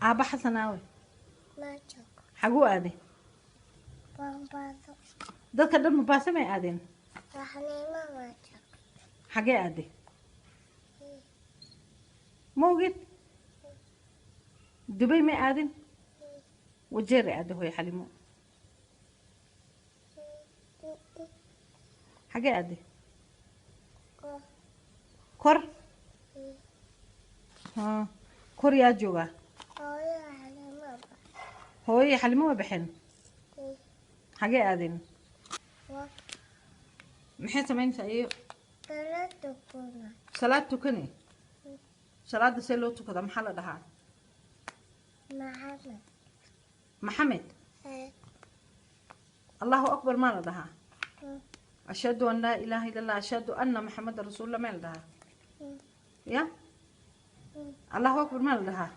Aabba Xasan aawe? Ma joogo. Xaguu aaday? Bombaaso. Dadka dhan Mombasa may aadeen? Xaliimo ma joogo. Xagee aaday? Ma ogid? Dubay may aadin? Wajeeray aaday hooyo Xalimo. Xagee aaday? Kor. Ha, kor yaa joogaa? Hooyo Xaliimo ba. Hooyo Xalimo waa baxeen. Xagee aadeen? Maxay samaynaysaa iyo? Salaad tukuna. Salaad tukane. Salaada see loo tukadaa? Maxaa la dhahaa? Maxamed. Maxamed. Allahu akbar maa la dhahaa? Ashhadu an laa ilaaha illa Allah, ashhadu anna maxameda rasuulullah maa la dhahaa? Ya, allahu akbar maa la dhahaa?